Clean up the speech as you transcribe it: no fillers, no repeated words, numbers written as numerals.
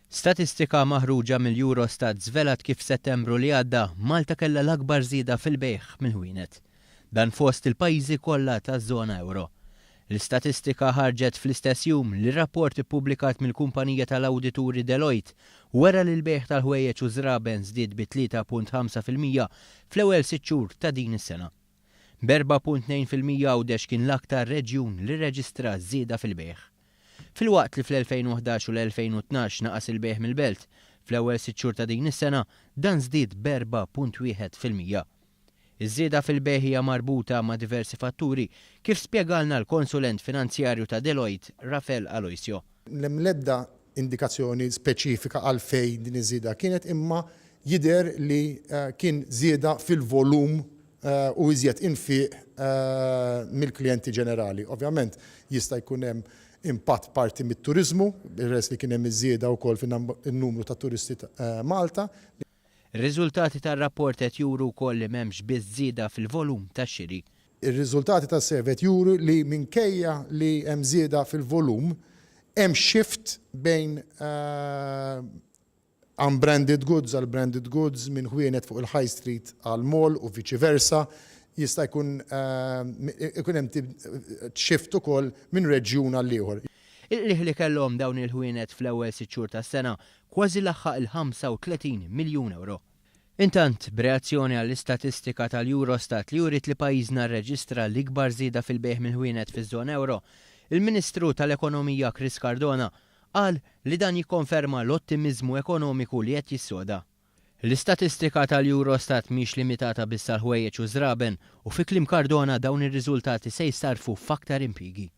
Statistika maħruġa mill-Eurostat żvelat kif f'Settembru li għadda, Malta kellha l-akbar żieda fil-bejgħ mill-ħwienet. Dan fost il-pajjiżi kollha taż-żona ewro. L-istatistika ħarġet fl-istess jum li rapport ippubblikat mill-kumpanija tal-awdituri Deloitte wera li l-bejgħ tal-ħwejjeġ u żraben żdied bi 3.5% fl-ewwel sitt xhur ta' din is-sena. B'4.2% Għawdex kien l-aktar reġjun li rreġistra żieda fil-bejgħ. Filwaqt li fl-2011 u l-2012 naqas il-bejgħ mill-belt, fl-ewwel sitt xhur ta' din is-sena dan żdied b'4.1%. Iż-żieda fil-bejgħ hija marbuta ma' diversi fatturi, kif spjegalna l-konsulent finanzjarju ta' Deloitte, Rafel Aloisio. M'hemm l-ebda indikazzjoni speċifika għalfejn din iż-żieda kienet imma jidher li kien żieda fil-volum u iżjed infiq mill-klijenti ġenerali. Ovvjament jista' jkun hemm impatt parti mit-turiżmu, peress li kien hemm iż-żieda wkoll fin-numru ta' turisti Malta. Ir-riżultati tar-rapport qed juru wkoll li m'hemmx biss żieda fil-volum tax-xiri. Ir-riżultati tas-survey qed juru li minkejja li hemm żieda fil-volum, hemm shift bejn unbranded goods għal branded goods, minn ħwienet fuq il-high street għal mall u viċi versa. Jista' jkun ikun hemm shift ukoll minn reġjun għal ieħor. Il-qligħ li kellhom dawn il-ħwienet fl-ewwel sitt xhur tas-sena kważi laħħaq il-35 miljun ewro. Intant, b'reazzjoni għall-istatistika tal-Eurostat li uriet li pajjiżna rreġistra l-ikbar żieda fil-bejgħ mill-ħwienet fiż-żona ewro, il-Ministru tal-Ekonomija Chris Cardona Qal li dan jikkonferma l-ottimiżmu ekonomiku li qed jissoda. L-istatistika tal-Eurostat mhix limitata biss għall-ħwejjeġ u ż-żraben u fi kliem Cardona dawn ir-riżultati se jissarrfu f'aktar impjiegi.